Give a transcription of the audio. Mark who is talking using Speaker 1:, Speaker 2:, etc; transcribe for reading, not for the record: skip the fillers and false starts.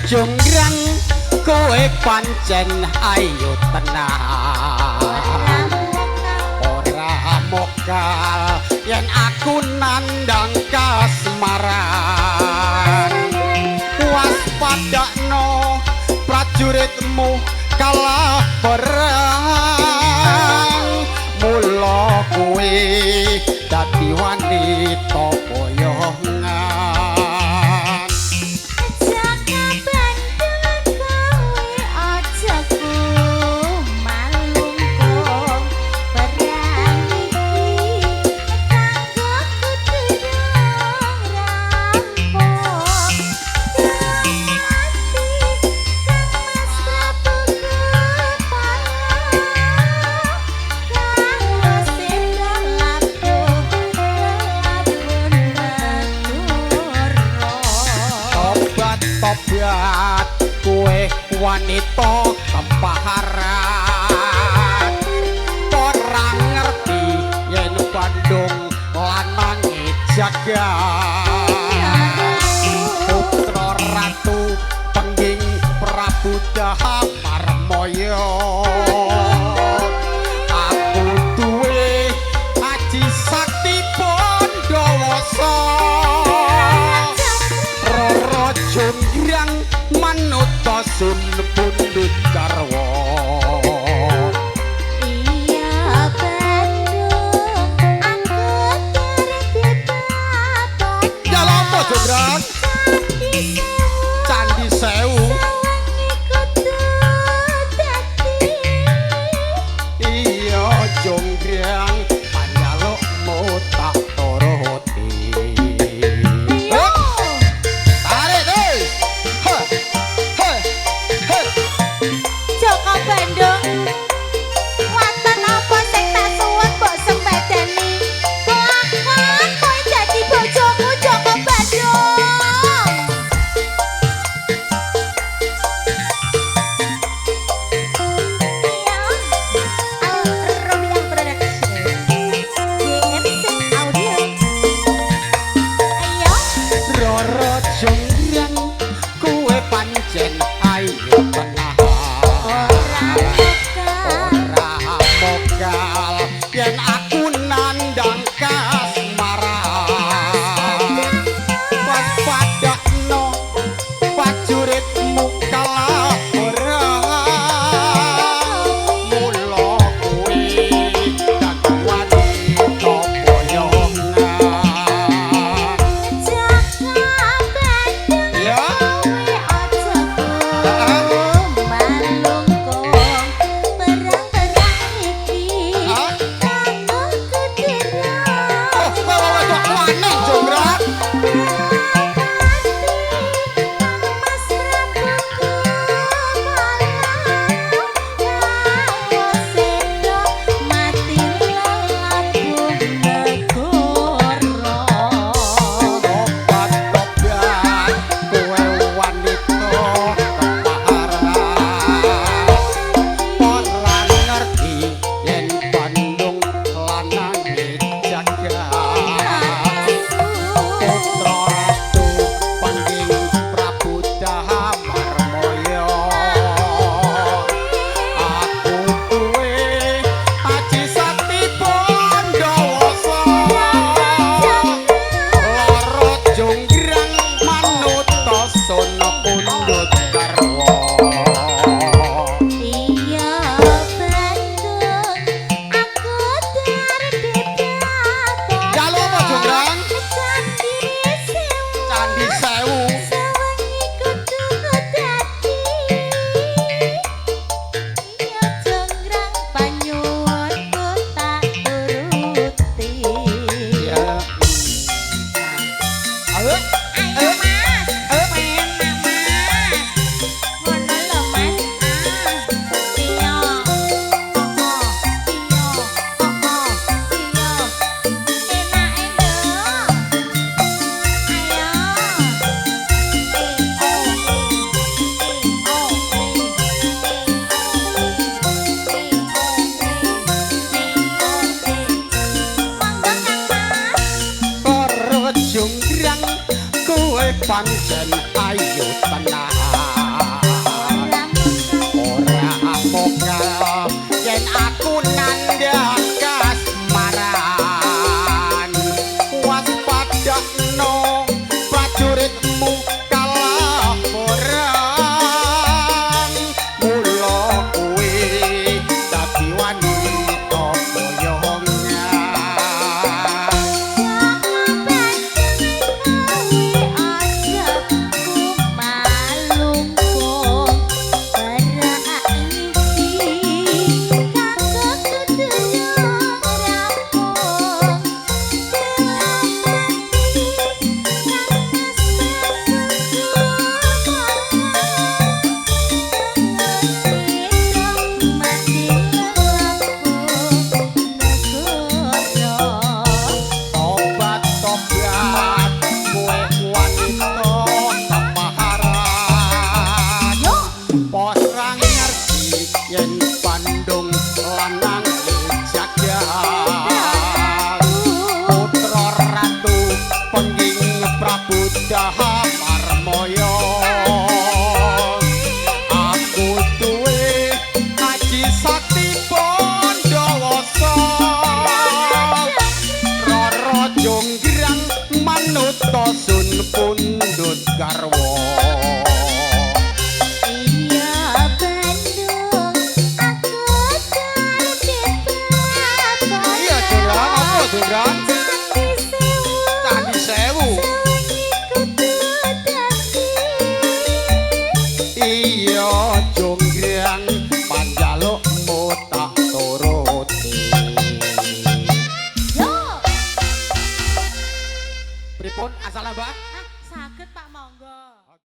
Speaker 1: Jonggrang kowe pancen ayu tenan. Ora mokal yen aku nandang kasmaran. Waspadakno prajuritmu kalah perang. Mula kowe dadi wanita boyongan.
Speaker 2: Jaka Bandung kowe aja kumalungkung perang iki kanggo durung rampung. Mati Kang Mas Prabu Kepala kanggo seda labuh lelabun negara.
Speaker 1: Tobat tobat kowe wanita kepaharan. Ora ngerti yen Bandung lanange jagat. Putra Ratu Pengging Prabu Dahamarmaya. Aku duwe aji sakti Pandawasa. Roro Jonggrang manut sun pundhut garwa.
Speaker 2: Iya Bandung aku tertibapana.
Speaker 1: Ya lha apa Jonggrang?
Speaker 2: Candi
Speaker 1: Candi
Speaker 2: Sewu
Speaker 1: Sewu.
Speaker 2: sawengi kudu dadi.
Speaker 1: Iya Jonggrang panjalukmu tak turuti.
Speaker 2: Iya.
Speaker 1: Tarik terus. Ha. Ha. Ha.
Speaker 2: Jaka Bandung waton apa sing tak suwun mbok sembadani. Lakon kowe dadi bojoku Jaka Bandung. Iya. Al Robiah Production JMC Audio. Ayo.
Speaker 1: Roro Jonggrang kowe pancen ayu tenan.
Speaker 2: Ora mokal.
Speaker 1: Ora mokal yen aku nandang kasmaran. Waspadakno prajuritmu kalah perang. Mula kowe dadi wanita boyongan.
Speaker 2: Jaka Bandung
Speaker 1: Ya.
Speaker 2: kowe aja kumalungkung perang-perang iki
Speaker 1: Hah?
Speaker 2: kanggo kudirang.
Speaker 1: Oh, kowe wedok wani Jonggrang.
Speaker 2: Mas Prabu Kepala kanggo seda mati lelabuh negara.
Speaker 1: Tobat tobat kowe wanita kepaharan. Ora ngerti yen Bandung lanange jagat. Putra Ratu Pengging Prabu Dahamarmaya. Aku duwe aji sakti Pandawasa. Loro Jonggrang manut sun pundhut garwa.
Speaker 2: Iya Bandung aku tertibapana.
Speaker 1: Jaluk apa Jonggrang?
Speaker 2: Candi Sewu
Speaker 1: Candi Sewu.
Speaker 2: sawengi kudu dadi. Iya Jonggrang panyuwunku tak turuti.
Speaker 1: Ya. Ayo.
Speaker 2: Ayo Mas, enak Mas. Ngono lho Mas. Ah, iya. Oh, iya. Oh, iya. Enake lho. Ayo. E O E E O E E O E E O E. Monggo Kang Mas.
Speaker 1: Roro Jonggrang kowe pancen ayu tenan. Iya jonggrang panjalukmu tak turuti.
Speaker 2: Yo.
Speaker 1: Pripun asal Mbah?